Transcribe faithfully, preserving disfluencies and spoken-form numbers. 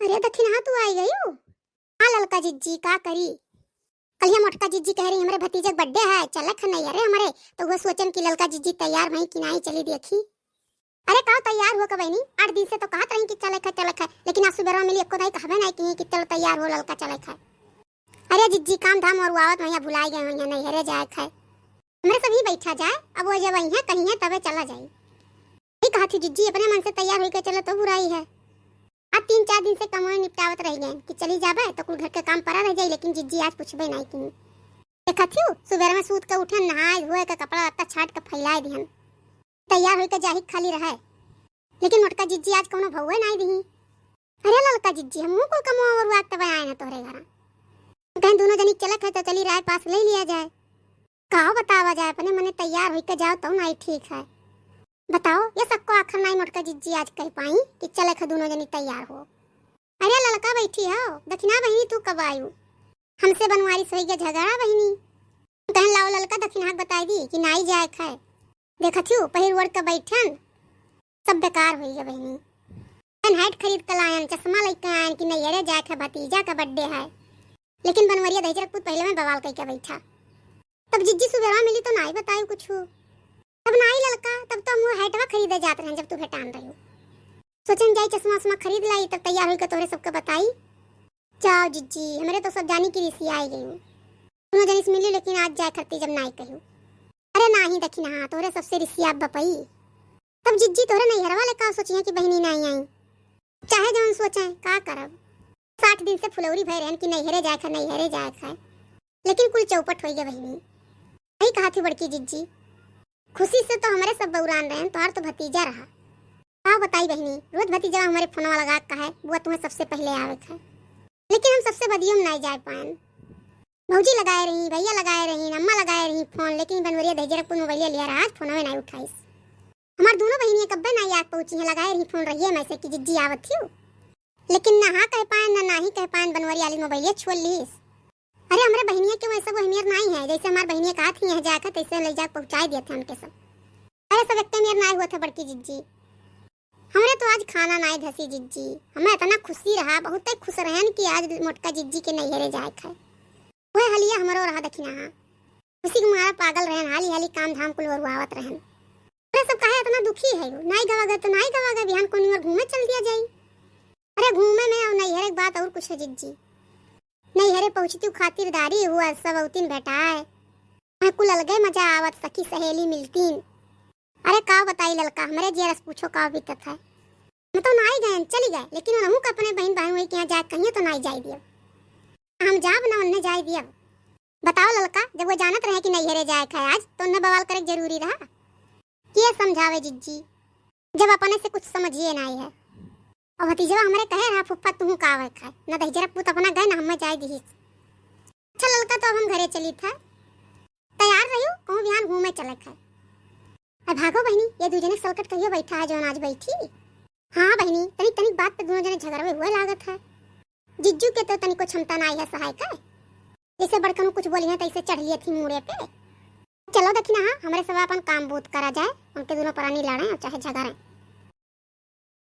अरे दखिनहा, तू आई गयू? हाँ ललका जिज्जी, का करी? कलिया मोटका जिज्जी कह रही, "हमरे भतीजे के birthday है, चलक है नैहरे हमरे।" तो वो सोचन कि ललका जिज्जी तैयार भई कि नाई, चली देखी। अरे का तैयार हो के बहिनी, आठ दिन से तो कहत रही कि चलक है, चलक है, लेकिन आज सुबेरवा मिली, एको दाई कहबे नाई की कि चलो तैयार हो ललका, चलक है। अरे जिज्जी, काम धाम और आवत में यहाँ भुलाई गए हो, यहाँ नैहरे जाए है। हमरे सब ही बैठा जाए, अब वो जब आई है कहीं है तबे चला जाई। नहीं कहत ही जिज्जी, अपने मन से तैयार होई के चलो तो बुराई है। आज तीन चार दिन से कमवे निपटावत रह गए कि चली जाबे तो कुल घर के काम पड़ा रह जाई, लेकिन जिज्जी आज पूछबे नाई की। देखत ही सुबेर में सूत के उठन, नहाए धोए के कपड़ा लत्ता छाट के फैलाए दिहन, तैयार होई के जाही खाली रहे। लेकिन मोटका जिज्जी आज कौनो भौवे नाई दिही। अरे ललका जिज्जी, हमहू कुल कमवा और वक्त बनाए न तोहरे घरा। कहीं दोनों जनी चलक है तो चली राय पास ले लिया जाए। काहो बतावा जाए, अपने मने तैयार होई के जाओ तो नाई ठीक है। बताओ, ये सबको आखिर नाई मोटका जिज्जी आज कह पाई कि चलक है दोनों जनी तैयार हो। अरे ललका बैठी हो, दखिना बहिनी तू कब आयु? हमसे बनवारी से होई गया झगड़ा बहिनी। कहन लाओ ललका दखिना के बताई दी कि नाई जाए खाए। देखत हूँ पहिर ओढ़ के बैठन, सब बेकार होई गया बहिनी। अपन hat खरीद के लायन, चश्मा लेके आयन कि नैहरे जाए खाए, भतीजा का birthday है। लेकिन बनवरिया दहिजरक पूत पहले में बवाल कई के बैठा। तब जिज्जी सुबेरवा मिली तो नाई बतायू कुछ। तब नाई ललका, तब तो हम वो hatवा खरीदे जात रहन जब तू भेटान रही। सोचन जाई चश्मा उश्मा खरीद लाई, तब तैयार होई के तोहरे सबके बताई। जाओ जिज्जी, हमरे तो सब जानी की रिसियाई गई। दोनों जनी से मिली, लेकिन आज जाए खरती जब नाई कहू। अरे नाही दखिनहा, तोहरे सबसे रिसिया बपई। तब जिज्जी तोहरे नैहरवा ले का सोचिए कि बहिनी नाई आई। चाहे जौन सोचे, का करब। साठ दिन से फुलौरी भय रहन कि नैहरे जाए खाए, नैहरे जाए खाए। लेकिन कुल चौपट होई गए बहिनी। यही कहा थी बड़की जिज्जी। खुशी से तो हमरे सब बौरान रहन, तोहार तो भतीजा रहा। का बताई बहिनी, रोज भतीजा हमरे फोनवा लगा के कहे, "बुआ तुम्हें सबसे पहले आवे के है।" लेकिन हम सबसे बदियो में नाई जाए पाएन। भौजी लगाए रही, भैया लगाए रही, अम्मा लगाए रही फोन, लेकिन बनवरिया दहिजरक पूत मोबाइलिया लिया रहा, आज फोनवे नाई उठाइस। हमार दोनों बहिनिया कब्बे नाई आके पहुंची हैं, लगाए रही फोन रहिए मैं से कि जिज्जी आवत हियो। लेकिन ना हाँ कह पाएन, ना नाही कह पाएन, बनवरिया वाली मोबाइलिया छोड़ लीस। अरे हमरे बहिनिया के वैसे वो अहमियत नाई है, जैसे हमार बहिनिया कहत ही यहाँ जाके तैसे ले जाके पहुँचाए दिए थे उनके सब। अरे सब एक मेर नाई हुआ था बड़की जिज्जी। हमरे तो आज खाना नाई धसी जिज्जी, हमें इतना खुशी रहा, बहुत ही खुश रहन कि आज मोटका जिज्जी के नैहरे जाए खाए। वह हलिया हमरो रहा दखिनहा। खुशी के मारा पागल रहन, हाली हाली काम धाम कुल वरुआवत रहन। अरे सब काहे इतना दुखी है, नाई गवा गए तो नाई गवा गए, बिहान कोनी और घूमे चल दिया जाई। अरे घूमे में और नैहरे के बात और कुछ है जिज्जी। नैहरे पहुँचती खातिरदारी हुआ, सब औतिन भेटाए। वहाँ कुल अलगे मजा आवत, सखी सहेली मिलतीन। अरे का बताई ललका, हमरे जियरस पूछो का बीतत है। हम तो नाई गए, चली गए, लेकिन उनहू का अपने बहन भाई के यहाँ जाए कहिए तो नाई जाए दियब। हम जाब ना उन्हें जाए दियब। बताओ ललका, जब वो जानत रहे कि नैहरे जाए खाए आज, तो उन्हें बवाल करे के जरूरी रहा? के समझावे जिज्जी, जब अपने से कुछ समझिए नाई है। और भतीजवा हमरे कहे रहा, "फुफ्फा तुहू का आवे खाए, ना दहिजरक पूत अपना गए ना हमें जाए दिहिस।" अच्छा ललका, तो अब हम घरे चली था, तैयार रहियो, कहूँ बिहान घूमे चले खाए। अब भागो बहिनी, ये दू जने सलकट कहियो बैठा है जौन आज बैठी। हाँ बहिनी, तनिक तनिक बात पे दोनों जने झगड़वे हुए लागत है। जिज्जू के तो तनिको क्षमता नाई है सहाय के, जैसे बड़कनू कुछ बोली है तैसे चढ़ लिए थी मूड़े पे। चलो दखिनहा, हमरे सब अपन काम बूत करा जाए, उनके दोनों परानी लड़े और चाहे झगड़े।